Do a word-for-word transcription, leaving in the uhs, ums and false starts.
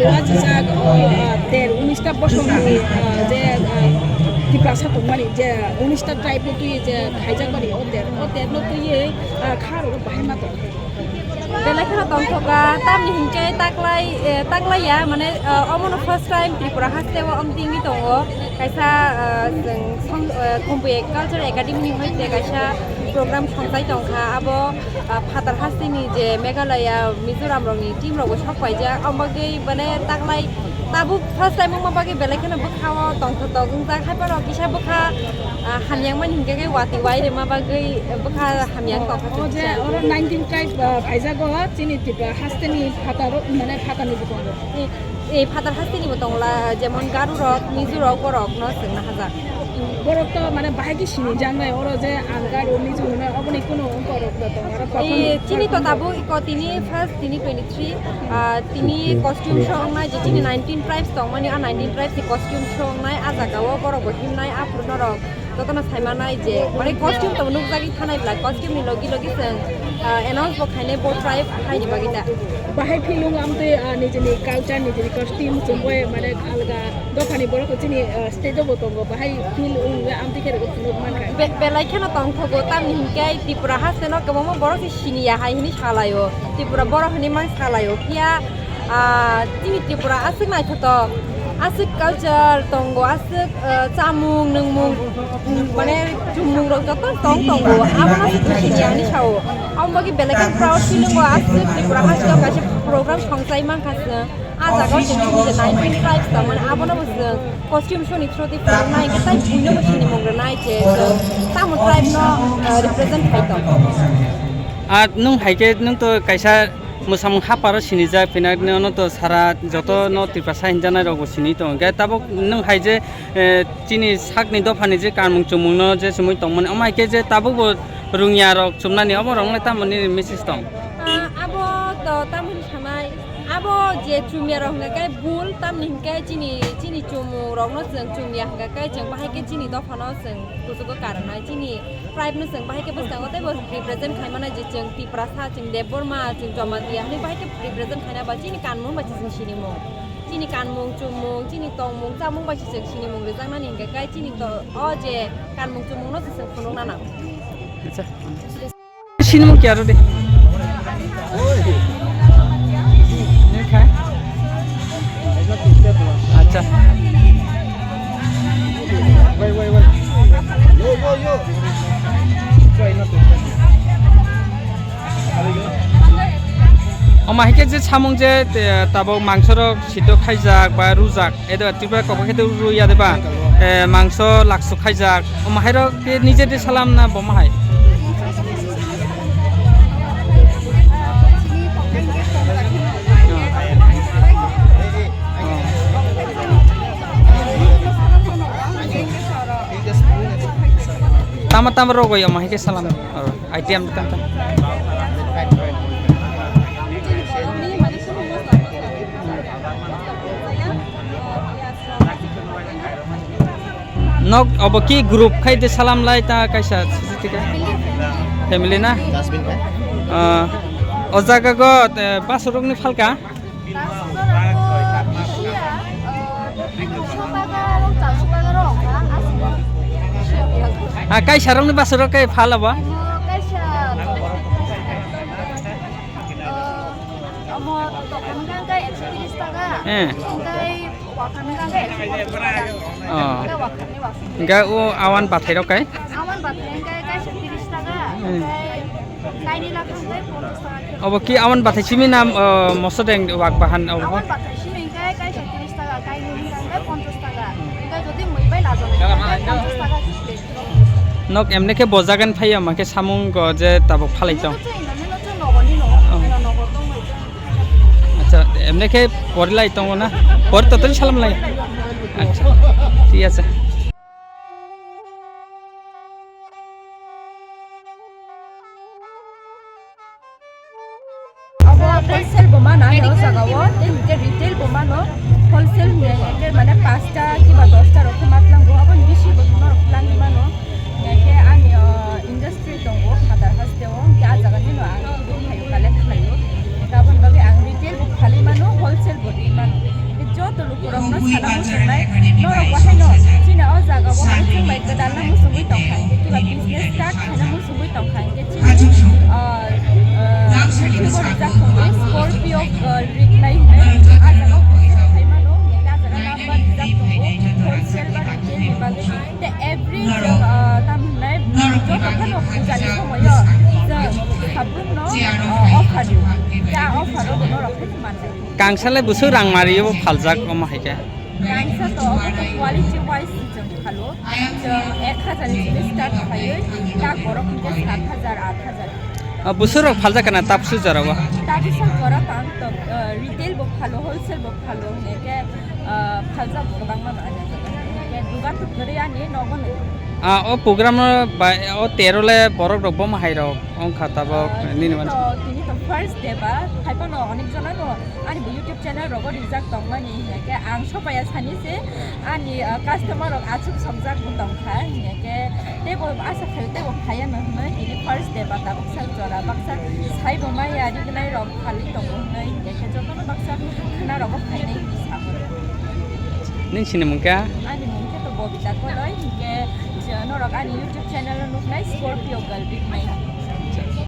Ajijak, o, ah, ter unista bosong ni, ah, je, ah, Tiprasa tongmani, je unista tribe no twi je khaijak mani, o ter, o ter no twi, ah, kha rok bahai ma tong. Belai kheno tongthoka, tamni hinkhe taklai, eh, taklai ya, mane, ah, omono first time Tripura haste o amtingwi tongo, kaisa, ah, chwng song, ah, Kumbui Culture Academy ni hoite kaisa program songchai tongkha, abo, ah, phatar hasteni je Meghalaya, Mizoram rokni team rokbo sok paijak, ombagwi mane taklai tabuk first time wngma bagwi belai kheno bwkhao tongthotok wngjak, haiphano kisa bwkha, ah, hamyangmani hinkhe khe watwi wai rwma bagwi bwkha hamyang tongkha. O je oro nineteen tribe, ah, phaijago chini Tripura hasteni phataro, mane phatarni bukongo. Ei phatar hasteni bo tongla, jemon Garo rok, Mizo rok, borok no chwng nahajak. Borok to mane bahai khe sini jangnai, oro je ang Garo, Mizo hwnwi, oboni kuno wngkorok to tong, oro ei prothom chini to tabuk iko tini first, tini twenty-three, ah, tini costume show wngnai, je chini nineteen tribes tongmani, a nineteen tribes ni costume show wngnai, a jaga o borok bo himnai, aphuru norok jotono saimanai je, mane costume to nukjagwi thanai bwla, costume ni logi logi chwng, ah, announce bo khainai bo tribe haini bagwi ta. Bahai feel wng amtwi, ah, nijini culture, nijini costume chumui mane alga dophani borok chini, ah, state o bo tongo, bahai feel wng amtwi khe rwgwi phunuk mankha. Be-, belai kheno tongthogo, tamni hinkhe Tripura hasteno kwbangma borok se siniya hai hwnwi salaio, Tripura borok hwnwi mang salaio, phiya Ah, chini Tripura aswk naithotok, aswk culture tongo, aswk, ah, chamung, nwngmung, mm, mane chumung rok joto tong tongo, abono se buji ya hinwi sao. Abo bagwi belai khe proud feeling o aswk Tripura hasteo kaisa program songchai mankha chwng. Ah jaga o chwng chini je nineteen tribes tongmani, abono bo chwng costume show ni through twi phunuknai, hwnkhe tai buino bo sinimung rwnai je chwng tamo tribe no, ah, represent khai tong. Ah, nwng hai khe nwng to kaisa Mwsamung haparo sinijak, phinakni ono to sara joto no Tiprasa hinjanai rok bo sini tongo. Hwnkhe tabuk nwng hai je, eh, chini sakni dophani je kanmung chumung no je chumui tongmani, omo hai khe je tabuk bo rungya rok chumnani, obo rok le tamoni message tong? Ah, abo to tamoni sanai, abo je chumya rok hwnkha khe bul, tamni hwnkhe chini, chini chumung rok no chwng chumya hwnkha khe chwng bahai khe chini dophano chwng kuchugo karwnai, chini tribe no chwng bahai khe bwskango teibo represent khaimana je chwng Tiprasa, chwng Debbarma, chwng Jamatia hinwi bahai khe represent khaina ba chini kanmung bai se chwng sinimung. Chini kanmung, chumung, chini tongmung, chamung bai se chwng sinimung rwjaknani hwnkhe kai chini to o je kanmung chumung no se chwng phunukna nango. Acha. Sinimung kiya rw de. Acha. Omo hai khe je samung je, te, tabuk mangso rok siddo khaijak ba rujak. Edo Tripura kok khe rw ya de ba? Eh, mangso laksu khaijak. Omo hai rok khe nije de salam na bo ma hai? Tama tama rogoi omo hai khe salam. Oro, item tam tam. Nok obo ki group khai de salam lai ta kaisa sisi tika? Family na? Ah, o jaga go, eh, basurok ni phalka? Ah, kaisa rok ni basurok kai phal abo? Omo tokha hwnkha khe ekso tris taka. Eh. Hwnkhe wakhan hwnkha khe ekso porchis taka. Oh. Hwnkhe wakhan ni wakhan. Hwnkhe o awan bathai rok kai? Awan bathai hwnkhe kaisa tris taka. Hmm. Hwnkhe kaini lakha hwnkhe ponchas taka kilo. Obo ki awan bathai simi na, oh, moso deng wak bahan obo? Awan bathai simi hwnkhe kaisa tris taka, kaini hwnkha hwnkhe ponchas taka. Hwnkhe jodi mui bai lajaknai hwnkhe ponchas taka kilo. Nok emne khe bo jagan phaiya ma khe samung go je tabuk phalai tong. Acha, emne khe pori lai tongo na? Pori totally salam lai. Acha, thik ache. Abo wholesale bo mano, ani o jaga o, tei hwnkhe retail bo mano. Wholesale ni hwnkhe mane pasta kiba dosta rok khe matlango, aboni bisi bo norok twlangwi mano. Hwnkhe ani, o, industry tongo, Phatar haste o, hwnkhe a jaga nino ang kibui phaio, collect khlaio. Hwnkhe aboni bagwi ang retail bo khalwi mano, wholesale bo ri mano. Sana muchungnai, norok bahaino chini o jaga o chwng bai gwdalna muchungwi tongkha, hinkhe kiba business start khaina muchungwi tongkha, hinkhe chini, ah, ah, YouTube o rijak tongo, Scorpio Girl Rik nai hinwi, ah jaga o business khaimano, hinkhe ah jaga number rijak tongo, wholesale ba retail ni bagwi, tei every, ah, tamo hinai, joto phano puja ni somoyo chwng sabun no, ah, offer rw, tei ah offer o bo norok phano manjak. Kangsalai busu rang mari bo phaljak omo hai khe. Kangsa to obo to quality wise chwng phalo. Chwng ek hajar ni simi start khlaiwi tak borok hinkhe sat hajar, at hajar. Ah, busurok phaljak kana tapsu jora o? Tapsu jora tang to, ah, retail bo phalo, wholesale bo phalo, hinkhe, ah, phaljak kwbangma no ani. Hinkhe dugan to kwrwi ani nogo no. Ah, o program o bai, o tero le borok rok bo ma hai rok ongkha tabok. Ah, nini tini man to, tini to first day ba, hai phano onek jona no ani bo YouTube channel rogo rijak tongmani, hinkhe ang sopaya sani se ani, ah, customer rok achuk somjak bo tongkha, hinkhe teibo asa khaio teibo phaiya no hinwi tini first day ba tabuk sak jora baksa saibo maya rignai rok khalwi tongo hinwi, hinkhe jotono baksa khna rogo phainai hinwi sago. Nini sini mungkha? Ani mungkha to Bobita Koloi, hinkhe norok ani YouTube channel o nuknai Scorpio Girl Rik nai.